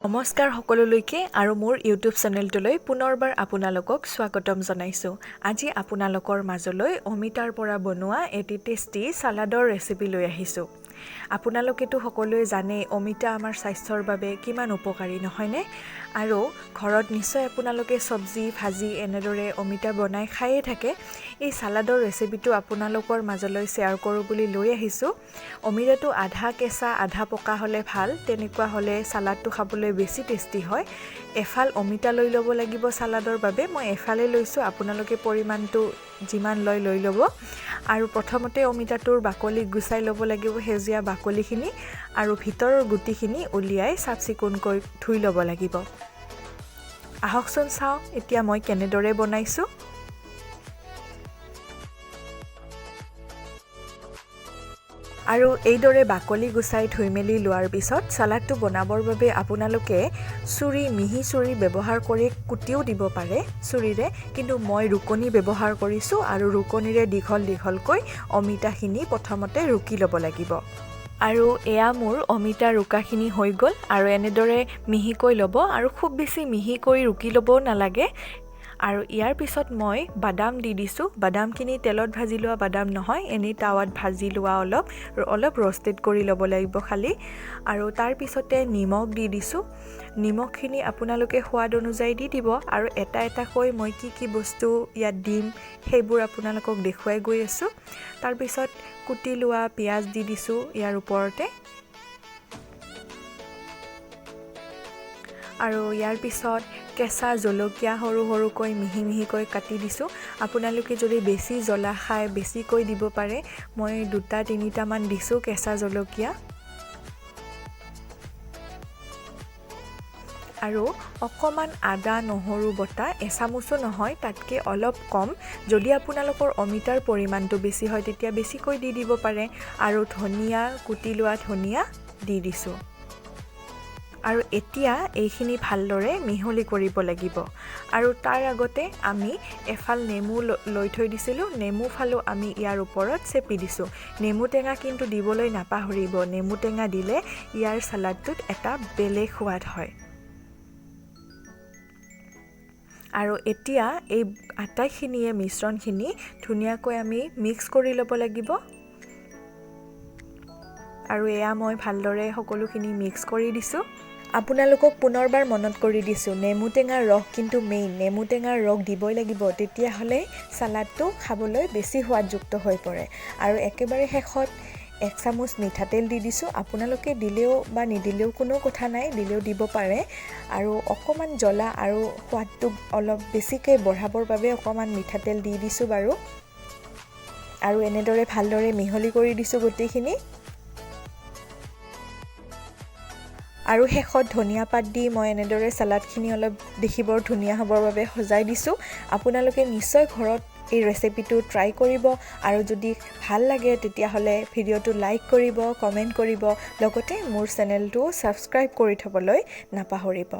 নমস্কাৰ সকলোলৈকে আৰু মোৰ ইউটিউব চেনেলটোলৈ পুনৰবাৰ আপোনালোকক স্বাগতম জনাইছোঁ। আজি আপোনালোকৰ মাজলৈ অমিতাৰ পৰা বনোৱা এটি টেষ্টি চালাডৰ ৰেচিপি লৈ আহিছোঁ। আপোনালোকেতো সকলোৱে জানেই অমিতা আমাৰ স্বাস্থ্যৰ বাবে কিমান উপকাৰী, নহয়নে? আৰু ঘৰত নিশ্চয় আপোনালোকে চব্জি ভাজি এনেদৰে অমিতা বনাই খায়ে থাকে। এই চালাডৰ ৰেচিপিটো আপোনালোকৰ মাজলৈ শ্বেয়াৰ কৰোঁ বুলি লৈ আহিছোঁ। অমিতাটো আধা কেঁচা আধা পকা হ'লে ভাল, তেনেকুৱা হ'লে চালাডটো খাবলৈ বেছি টেষ্টি হয়। এফাল অমিতা লৈ ল'ব লাগিব চালাডৰ বাবে, মই এফালে লৈছোঁ, আপোনালোকে পৰিমাণটো যিমান লয় লৈ ল'ব। আৰু প্ৰথমতে অমিতাটোৰ বাকলি গুচাই ল'ব লাগিব, সেউজীয়া বাকলিখিনি আৰু ভিতৰৰ গুটিখিনি উলিয়াই চাফ চিকুণকৈ ধুই ল'ব লাগিব। আহকচোন চাওঁ এতিয়া মই কেনেদৰে বনাইছোঁ। আৰু এইদৰে বাকলি গুচাই ধুই মেলি লোৱাৰ পিছত চালাডটো বনাবৰ বাবে আপোনালোকে চুৰি, মিহি চুৰি ব্যৱহাৰ কৰি কুটিও দিব পাৰে চুৰিৰে, কিন্তু মই ৰুকনি ব্যৱহাৰ কৰিছোঁ। আৰু ৰুকনিৰে দীঘল দীঘলকৈ অমিতাখিনি প্ৰথমতে ৰুকি ল'ব লাগিব। আৰু এয়া মোৰ অমিতা ৰুকাখিনি হৈ গ'ল। আৰু এনেদৰে মিহিকৈ ল'ব আৰু খুব বেছি মিহিকৈ ৰুকি ল'বও নালাগে। আৰু ইয়াৰ পিছত মই বাদাম দি দিছোঁ। বাদামখিনি তেলত ভাজি লোৱা বাদাম নহয়, এনেই টাৱাত ভাজি লোৱা, অলপ অলপ ৰ'ষ্টেড কৰি ল'ব লাগিব খালি। আৰু তাৰ পিছতে নিমখ দি দিছোঁ। নিমখখিনি আপোনালোকে সোৱাদ অনুযায়ী দি দিব। আৰু এটা এটাকৈ মই কি কি বস্তু ইয়াত দিম সেইবোৰ আপোনালোকক দেখুৱাই গৈ আছোঁ। তাৰপিছত কুটি লোৱা পিঁয়াজ দি দিছোঁ ইয়াৰ ওপৰতে। আৰু ইয়াৰ পিছত কেঁচা জলকীয়া সৰু সৰুকৈ মিহি মিহিকৈ কাটি দিছোঁ। আপোনালোকে যদি বেছি জ্বলা খায় বেছিকৈ দিব পাৰে, মই দুটা তিনিটামান দিছোঁ কেঁচা জলকীয়া। আৰু অকণমান আদা নহৰু বটা, এচামুচো নহয়, তাতকৈ অলপ কম। যদি আপোনালোকৰ অমিতাৰ পৰিমাণটো বেছি হয় তেতিয়া বেছিকৈ দি দিব পাৰে। আৰু ধনিয়া, কুটি লোৱা ধনিয়া দি দিছোঁ। আৰু এতিয়া এইখিনি ভালদৰে মিহলি কৰিব লাগিব। আৰু তাৰ আগতে আমি এফাল নেমু লৈ থৈ দিছিলোঁ, নেমু ফালো আমি ইয়াৰ ওপৰত চেপি দিছোঁ। নেমু টেঙা কিন্তু দিবলৈ নাপাহৰিব, নেমু টেঙা দিলে ইয়াৰ চালাডটোত এটা বেলেগ সোৱাদ হয়। আৰু এতিয়া এই আটাইখিনিয়ে মিশ্ৰণখিনি ধুনীয়াকৈ আমি মিক্স কৰি ল'ব লাগিব। আৰু এয়া মই ভালদৰে সকলোখিনি মিক্স কৰি দিছোঁ। আপোনালোকক পুনৰবাৰ মনত কৰি দিছোঁ, নেমু টেঙাৰ ৰস কিন্তু মেইন, নেমু টেঙাৰ ৰস দিবই লাগিব, তেতিয়াহ'লে চালাডটো খাবলৈ বেছি সোৱাদযুক্ত হৈ পৰে। আৰু একেবাৰে শেষত এক চামুচ মিঠাতেল দি দিছোঁ। আপোনালোকে দিলেও বা নিদিলেও কোনো কথা নাই, দিলেও দিব পাৰে। আৰু অকণমান জ্বলা আৰু সোৱাদটো অলপ বেছিকৈ বঢ়াবৰ বাবে অকণমান মিঠাতেল দি দিছোঁ বাৰু। আৰু এনেদৰে ভালদৰে মিহলি কৰি দিছোঁ গোটেইখিনি। আৰু শেষত ধনিয়া পাত দি মই এনেদৰে চালাডখিনি অলপ দেখিবৰ ধুনীয়া হ'বৰ বাবে সজাই দিছোঁ। আপোনালোকে নিশ্চয় ঘৰত এই ৰেচিপিটো ট্ৰাই কৰিব আৰু যদি ভাল লাগে তেতিয়াহ'লে ভিডিঅ'টো লাইক কৰিব, কমেণ্ট কৰিব, লগতে মোৰ চেনেলটো ছাবস্ক্ৰাইব কৰি থ'বলৈ নাপাহৰিব।